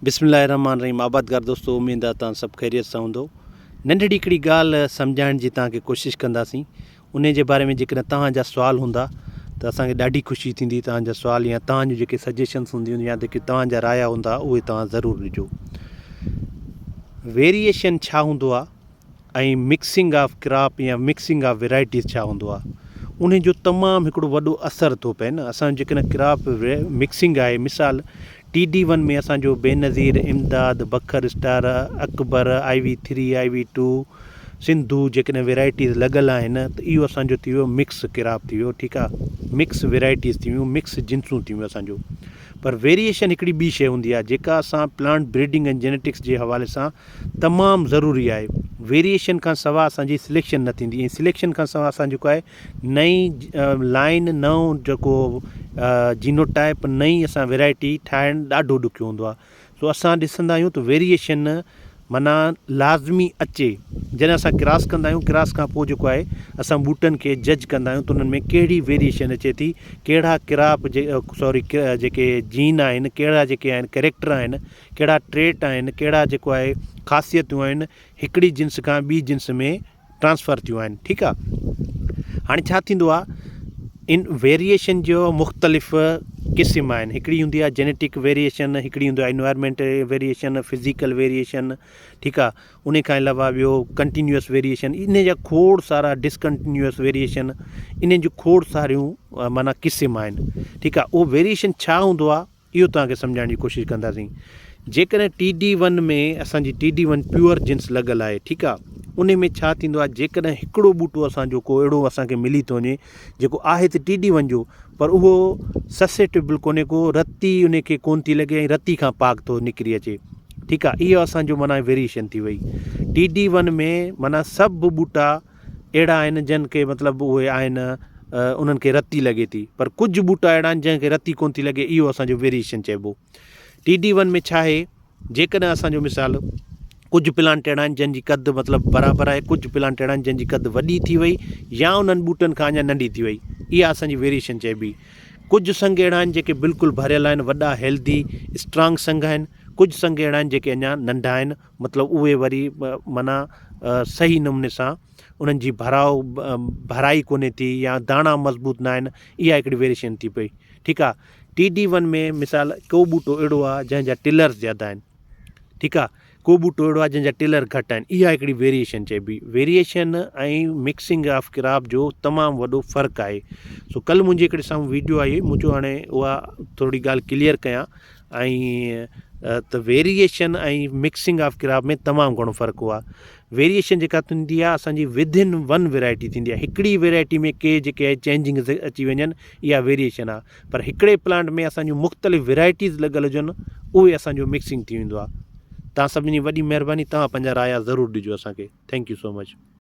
بسم الله الرحمٰن الرحيم آبادگار دوستو اميد آ توهان سڀ خيريت سان هوندو ننڍڙي هڪڙي ڳالهه سمجهائڻ جي توهان کي ڪوشش ڪنداسين انهي جي باري ۾ جيڪڏهن توهان جا سوال هوندا ته اسان کي ڏاڍي خوشي ٿيندي توهان جا سوال يا توهان جون جيڪي سجيشنس هونديون يا جيڪي توهان جا رايا هوندا اهي توهان ضرور ڏجو ويريئيشن ڇا هوندو آ ۽ مڪسنگ آف ڪراپ يا مڪسنگ آف ويرائٽيز ڇا هوندو آهي انهي جو تمام هڪڙو وڏو اثر ٿو پئي نه اسان جيڪڏهن ڪراپ مڪسنگ آهي مثال ٽي ڊي ون ۾ اسان جو Benazir, Imdad, Bhakkar star, Akbar, I V three, I V two, Sindhu جيڪڏهن ويرائٽيز لڳل آهن ته اهو اسان جو ٿي ويو مڪس ڪراپ ٿي ويو ٺيڪ آهي مڪس ويرائٽيز ٿي ويون مڪس جنسون ٿي ويون اسان جو پر ويريئيشن هڪڙي ٻي شيء هوندي آهي جيڪا اسان پلانٽ بريڊنگ ۽ جينيٽڪس جي حوالي سان تمام ضروري آهي ويريئيشن کان سوا اسان جي سليڪشن نه ٿيندي ۽ سليڪشن کان سوا اسان جيڪو آهي نئين لائن نئون جيڪو جينو ٽائپ نئين اسان ويرائٽي ٺاهڻ ڏاڍو ڏکيو هوندو آهي سو اسان ڏسندا آهيون ته ويريئيشن معنيٰ لازمي اچي جڏهن اسان ڪراس ڪندا آهيون ڪراس کان پوء جيڪو آهي اسان ٻوٽن کي جج ڪندا آهيون ته انهن ۾ ڪهڙي ويريئيشن اچي ٿي ڪهڙا ڪراپ جي سوري جيڪي جين آهن ڪهڙا جيڪي آهن ڪريڪٽر آهن ڪهڙا ٽريٽ آهن، ڪهڙا جيڪو آهي خاصيتون آهن هڪڙي جنس کان ٻي جنس ۾ ٽرانسفر ٿيون آهن ٺيڪ آ هاڻي ڇا ٿيندو آ ان ويريئيشن جو مختلف قسم آهن هڪڙي هوندي آ جينيٽڪ ويريئيشن هڪڙي هوندي آ انوائرمينٽ ويريئيشن فزيڪل ويريئيشن ٺيڪ آ ان کان علاوه ٻيو ڪنٽينيوس ويريئيشن ان جا کوڙ سارا ڊسڪنٽينيوس ويريئيشن انهن جون کوڙ ساريون معنيٰ قسم آهن ٺيڪ آ اهو ويريئيشن ڇا هوندو آ اهو توهان کي سمجهائڻ جي ڪوشش ڪنداسين. جيڪڏهن ٽي ڊي ون ۾ اسان جي ٽي ڊي ون پيور جنس لڳل آهي ٺيڪ آ انهي ۾ ڇا ٿيندو آهي جيڪڏهن هڪڙو ٻوٽو اسان جو ڪو اهڙو اسان کي ملي ٿو وڃي جيڪو آهي ته ٽي ڊي ون جو پر اهو سسيٽبل ڪونهي ڪو رتي انهي کي ڪون ٿي لڳي ۽ رتي کان پاڪ ٿو نڪري اچي ٺيڪ آ اهو اسان جو معنيٰ ويريئيشن ٿي وئي ٽي ڊي ون ۾ معنيٰ سڀ ٻوٽا اهڙا آهن جن کي مطلب اهي آهن انهن کي رتي لڳي ٿي پر ڪجهه ٻوٽا اهڙا آهن جنهن کي رتي ڪونه ٿي لڳي اهو اسان جو ويريئيشن چئبو ٽي ڊي ون ۾ ڇا آهي جيڪڏهن اسان جو مثال ڪجهه پلانٽ اهڙا آهن جن جي قد مطلب برابر آهي ڪجهه پلانٽ اهڙا آهن جن جي قد وڏي ٿي وئي يا انهن ٻوٽن کان اڃا ننڍي ٿي وئي اها اسان جي ويريئيشن چئبي ڪجهه سنگ اهڙا آهن جيڪي بلڪل ڀريل آهن وڏا هيلدي اسٽرانگ سنگ آهن ڪجهه سنگ اهڙا آهن جيڪي اڃا ننڍا آهن مطلب اهي وري معنيٰ صحيح نموني سان انهن جي ڀراء ڀرائي ڪونهي ٿي يا داڻا مضبوط نه آهن اها هڪڙي ويريشن ٿي پئي ٺيڪ آ ٽي ڊي ون ۾ مثال ڪو ٻوٽو اهڙو آ جنهن جا ٽلرز زياده آهن ٺيڪ آ ڪو ٻوٽو اهڙو آ جنهن جا ٽلر گهٽ آهن اها هڪڙي ويريشن چئبي ويريشن ۽ مڪسنگ آف ڪراپ جو تمام وڏو فرق آهي سو ڪل منهنجي هڪڙي سامهون ويڊيو آئي مون چيو هاڻي اها ٿوري ڳالهه ڪليئر ڪيان ۽ ته ويريئيشن ۽ مڪسنگ آف ڪراپ ۾ تمام گهڻو فرق هو آهي. ويريئيشن جيڪا ٿيندي آهي اسان جي ود ان ون ويرائٽي ٿيندي آهي هڪڙي ويرائٽي ۾ ڪي جيڪي آهي چينجنگز اچي وڃن اها ويريئيشن آهي پر هڪڙي پلانٽ ۾ اسان جون مختلف ويرائٽيز لڳل هجن اهي اسان جو مڪسنگ ٿي ويندو آهي. توهان سڀني جي وڏي مهرباني توهان پنهنجا رايا ضرور ڏجو اسان کي thank you so much.